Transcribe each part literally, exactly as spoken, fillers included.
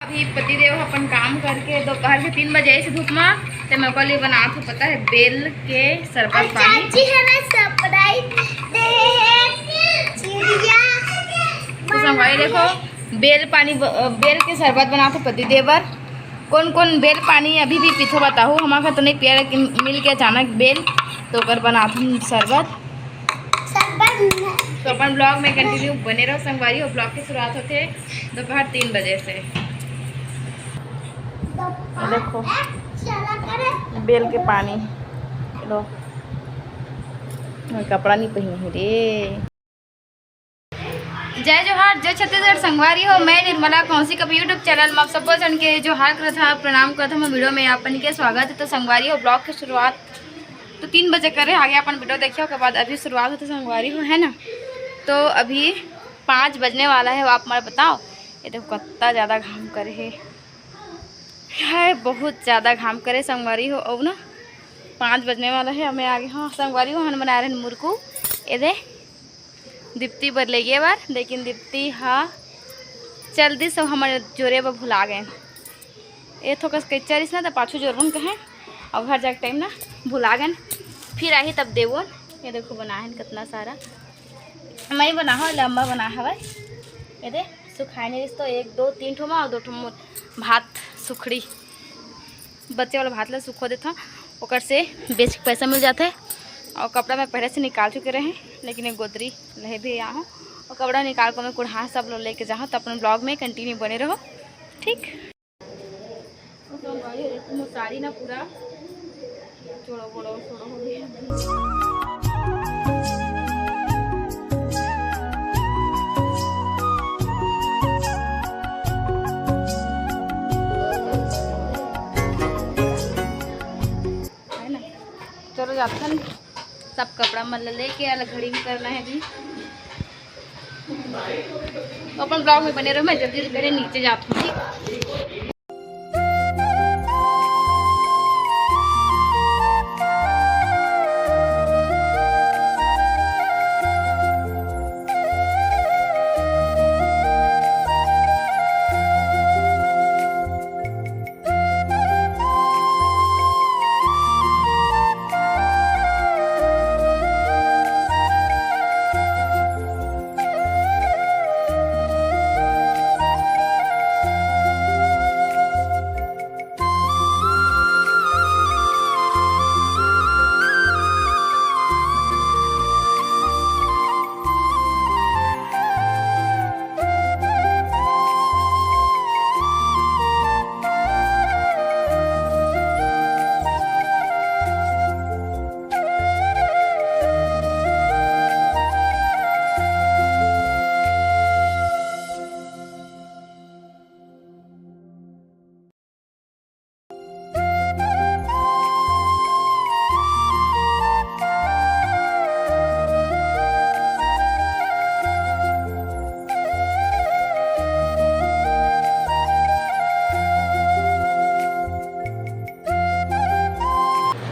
अभी पतिदेव ह अपन काम करके दोपहर के तीन बजे से धूप म, ते मैं ओकर लिए बनात हूँ, पता है, बेल के शरबत पानी। चाची हमें surprise दे हे, चिड़िया। तो संगवारी देखो, बेल पानी ब-, बेल के शरबत बनात हूँ पतिदेव बर। कौन कौन बेल पानी अभी भी पीथो बताओ, हमारे घर तो नहीं पिया, लेकिन मिल के अचानक बेल, तो ओकर बनात हूँ शरबत। शरबत। तो अपन vlog में continue बने रहो संगवारी हो। Vlog की शुरुआत होते दोपहर तीन बजे से। देखो, बेल के पानी लो। मैं कपड़ा नहीं पहनी है रे। जय जोहार, जय छत्तीसगढ़ संगवारी हो। मैं निर्मला कौशिक अपन YouTube channel में आप सब्बो झन के जोहार करत हव, प्रणाम करत हव। मोर video में आप मन के स्वागत है। तो संगवारी हो, vlog के शुरुआत तो तीन बजे करे, आगे अपन video देखिए, ओकर बाद अभी शुरुआत होते संगवारी हो, है ना। तो अभी पाँच बजने वाला है, आप मन बताओ, ये देखो कितना ज़्यादा घाम करे है, है बहुत ज़्यादा घाम करे संगवारी हो। अब ना पाँच बजने वाला है, मैं आगे, हाँ संगवारी हो, हम बनाए रहे मुरकू, ये दे दीप्ति बर लेगे बर, लेकिन दीप्ति हा चल दिस, सब हमर जोरे बर भुला गए। ए थोकस कच्चा रहिस ना, त पाछू जोरबन कहे, अउ घर जाके टाइम ना भुला गए, फिर आही तब देवोन। ये देखो बनाए हन कितना सारा, मैं बना हो, लंबा बना हवय। ये दे सुखाए नहीं रहिस तो एक, दो, तीन ठो मा अउ दो ठो मोर भात सुखड़ी। बचे वाला भात ला सुखो देथव, ओकर से बेच के पैसा मिल जाथे। और कपड़ा मैं पहले से निकाल चुके रहे, लेकिन एक गोदरी लहे भी आहूँ और कपड़ा निकाल के मैं कुढ़ा सब लो लेके जाहूँ। तो अपन vlog में continue बने रहो, ठीक। तो भाई, मोर साड़ी ना पूरा चोड़ो बोड़ो चोड़ो हो गया। है ना, चलो जाथन, सब कपड़ा मन ल लेके अलग घड़ी में करना है जी। तो अपन vlog में बने रहो, मैं जल्दी से पहले नीचे जाती हूँ, ठीक।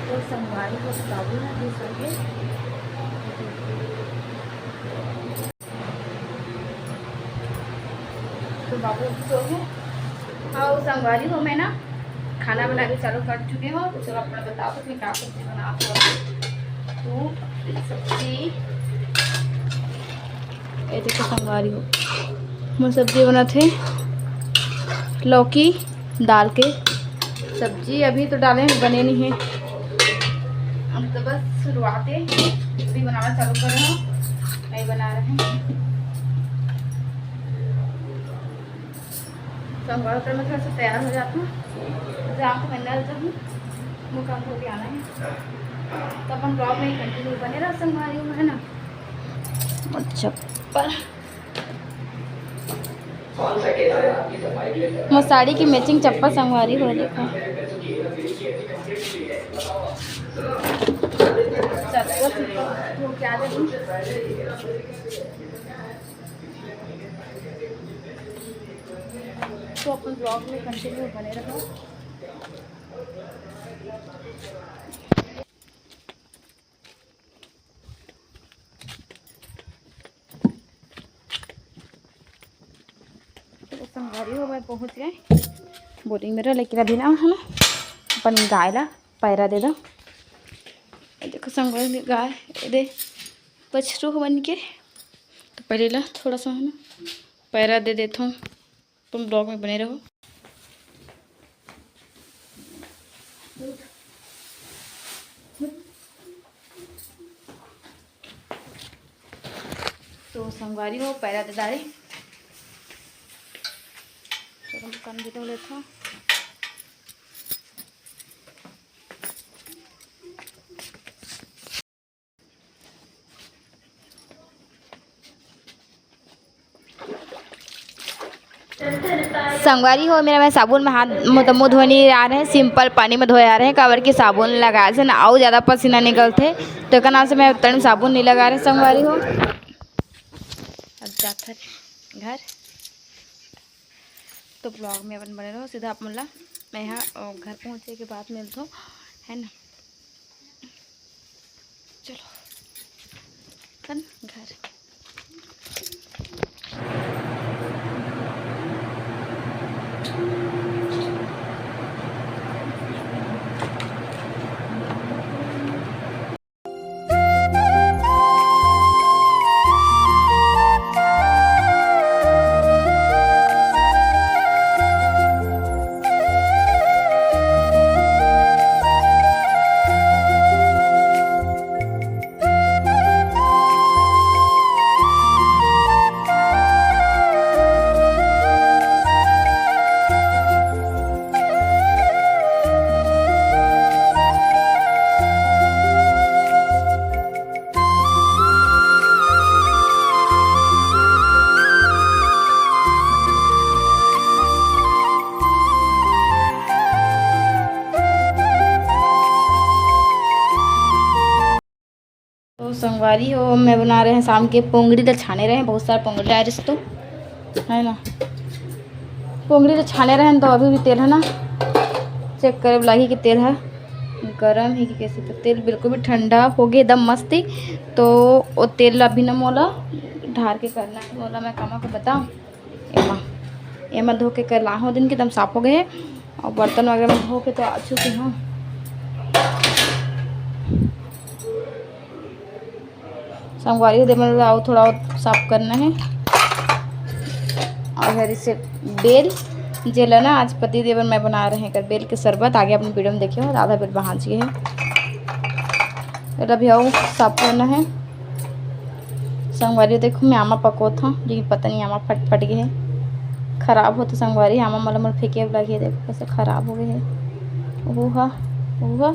तो संगवारी हो, बाबू ना भी सो गए। तो बाबू भी सो गए। हाँ, वो संगवारी हो, मैं ना खाना बना के चालू कर चुके हो। तो चलो अपना बताओ, तो मैं क्या सब्जी बना, तो सब्जी, ये देखो संगवारी हो, मैं सब्जी बनात हे लौकी दाल के सब्जी। अभी तो डाले हैं, बने नहीं है, हम तो बस शुरुआत है, अभी बनाना चालू कर रहे हो, नहीं बना रहे हैं। संगवारी हो, मैं थोड़ा सा तैयार हो जाता हूँ, जाऊँ तो मैं ना जाऊँ, मुँह कान धो के आना है। तो अपन vlog में ही continue बने रहो संगवारी हो, है ना। अच्छा, पर मोर साड़ी की matching चप्पल संगवारी हो, देखो। चप्पल हो क्या देखो। तो अपन vlog में continue बने रहो। तो संगवारी हो, मैं पहुँच गए बोरिंग मेरा, लेकिन अभी ना है ना अपन गाय ला पैरा दे दो। ये देखो संगवारी गाय, ये दे बछरू बन के, तो पहले ला थोड़ा सा है ना पैरा दे देता हूँ। तुम ब्लॉग में बने रहो। तो संगवारी हो पैरा दे डारे, चलो हम कंदी धो लेता हूँ। संगवारी हो, मेरा मैं साबुन में हाथ, मतलब मुँह धोने आ रहे हैं, सिंपल पानी में धोए आ रहे हैं, काबर कि साबुन लगाए से ना अउ ज़्यादा पसीना निकलथे, तो एकर नाम से मैं तनी साबुन नहीं लगा रहे संगवारी हो। अब जात हन घर, तो ब्लॉग में अपन बने रहो सीधा आप मन ला। मैं यहाँ, अ, घर पहुँचे के बाद मिलथो, है ना। चलो, अपन घर। तो संगवारी हो, मैं बना रहे हैं शाम के पोंगड़ी, तो छाने रहे हैं, बहुत सारा पोंगड़ी आए रिस तो, है ना। पोंगड़ी तो छाने रहे हैं, तो अभी भी तेल है ना, चेक करे लागी कि तेल है गरम है कि कैसे। तो तेल बिल्कुल भी ठंडा हो गया, एकदम मस्त ही। तो वो तेल अभी ना मोला ढार के करना है, मोला मैं कमा के बताऊँ। एमा, एमा धो के कर लाहूँ दिन के एकदम साफ हो गए हे। और बर्तन वगैरह में धो के तो आ चुके हूँ। संगवारी हो, दे मतलब अउ थोड़ा और साफ करना है। और इधर इसे बेल जेला ना आज पति देवर मैं बना रहे हैं कर बेल के शरबत, आगे अपनी वीडियो में देखे हो, आधा बेल बहाज गए हैं। फिर अभी और साफ करना है। संगवारी देखो, मैं आमा पकोत हूँ, लेकिन पता नहीं आमा फट फट गए है, खराब हो तो संगवारी आमा मला मोर फेंके वाला है। देखो कैसे खराब हो गए है। ओहा, ओहा,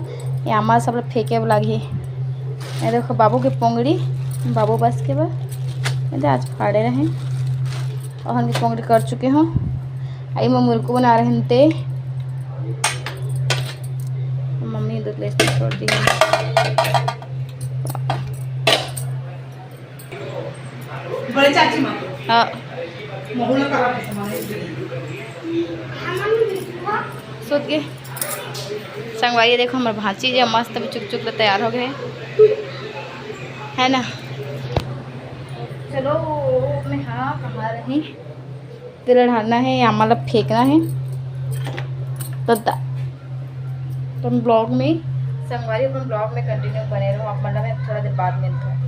ये आमा सब फेंके वाला है। ये देखो बाबू के पोंगड़ी, बाबू बस के बा, ये दे आज फाड़े रहे और हम पोंगड़ी कर चुके हूँ। आई मैं मुरकू बना रहे हैं ते मम्मी दूध ले छोड़ दी है। बड़े चाची माँ। हाँ। सुत गए। संगवारी देखो, हमारे भांची जो मस्त अभी चुक चुक ले तैयार हो गए, है ना। चलो, मैं हाँ कहाँ रही, तेल ढालना है या मतलब फेंकना है। तो दा-, तुम ब्लॉग में, संगवारी, तुम ब्लॉग में कंटिन्यू बने रहो। आप मतलब मैं थोड़ा देर बाद मिलता हूँ।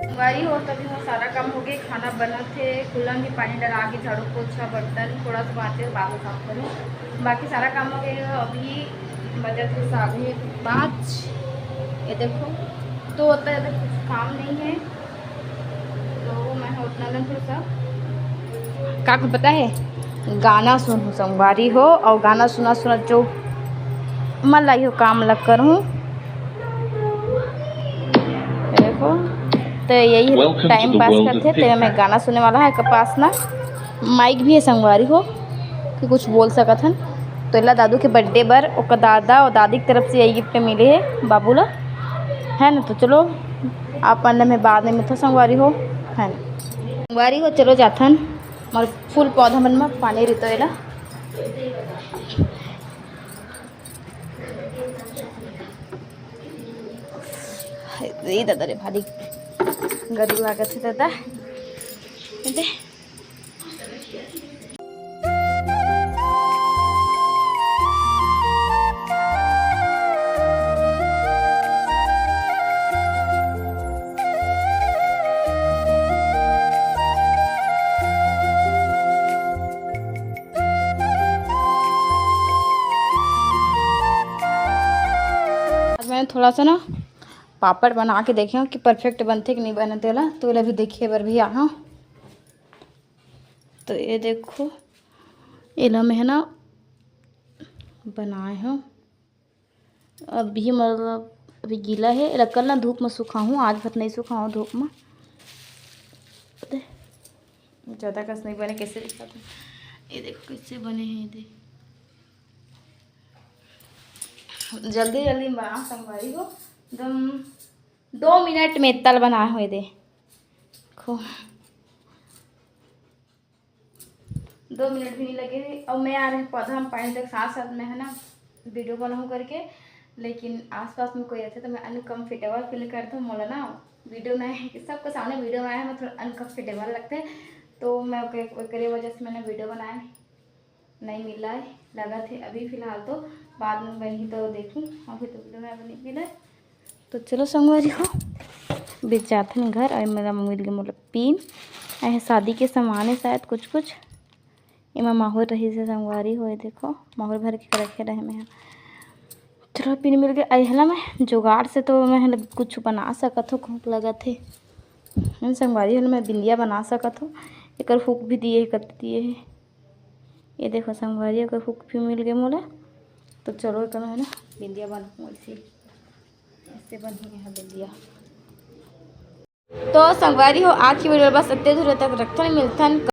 संगवारी हो, तभी मोर सारा काम हो गए, खाना बनत हे, कुल्ला भी पानी डला के, झाड़ू पोछा बर्तन थोड़ा सा बांचे, बाद में साफ करूँ, बाकी सारा काम हो गए। अभी बजत हे साढ़े पाँच। ये देखो, तो होता है तो कुछ काम नहीं है, तो मैं उतना दिन थोड़ा सा का कुछ पता है, गाना सुनहूँ संगवारी हो, और गाना सुना सुना जो मन लागी हो काम लग करहूँ। देखो, तो यही टाइम पास करते, तेरे में गाना सुनने वाला है के पास ना माइक भी है संगवारी हो कि कुछ बोल सकत हन। तो एला दादू के बर्थडे बर ओकर दादा और दादी की तरफ से यही गिफ्ट मिले है बाबू ला, है ना। तो चलो, आप मन में बाद में मिलथो संगवारी हो, है ना। संगवारी हो, चलो जाथन। हमर फूल पौधा मन म पानी रितो एला। ए दादा रे, भारी गरमी लागत हे दादा। ए दे। आज मैं थोड़ा सा ना पापड़ बना के देखे हूँ कि perfect बनथे कि नहीं बनथे तेला, तो एला भी देखे बर भी आए हूँ। तो ये देखो, एला मैं है ना बनाए हूँ। अभी मतलब अभी गीला है, एला कल ना धूप में सुखाहूँ, आज भर नहीं सुखाहूँ धूप में। ज़्यादा कस नहीं बने, कैसे दिखत हे? ये देखो कैसे बने हैं, ये दे। जल्दी जल्दी में बनाओ संगवारी हो, एकदम दो मिनट में तल बनाए हुए दे। देखो, दो मिनट भी नहीं लगे। और मैं आ रही पौधा में पानी तक, साथ साथ में है ना वीडियो बनाऊँ करके, लेकिन आसपास में कोई रहते तो मैं अनकम्फर्टेबल फील करता हूँ। मोला ना वीडियो में आए, सबके सामने वीडियो में आए, मैं थोड़ा अनकम्फर्टेबल लगते, तो मैं ओके, ओकरे वजह से मैंने वीडियो बनाए नहीं मिला है, लगत हे अभी फिलहाल तो, बाद में बनही तो देखूँ, अभी तो वीडियो में नहीं मिला है। तो चलो संगवारी हो, बीच जाथन घर। और मेरा मम्मी के मोला पिन, ए शादी के सामान है शायद कुछ कुछ, एमा माहौर रही से संगवारी हो, ये देखो माहौर भर के रखे रहे मैं। चलो पिन मिल गए। अरे हला मैं जुगाड़ से तो मैं हला कुछ बना सकत हो, खूब लगत हे। हम संगवारी हला मैं बिंदिया बना सकत हो। एकर हुक भी दिए हे, कत दिए हे। ये देखो संगवारी, एकर हुक भी मिल गए मोला। तो चलो एकर है ना बिंदिया बनाऊँ ऐसे, ऐसे बनी है बिंदिया। तो संगवारी हो, आज की वीडियो बस इतने दूर तक रखथन, मिलथन।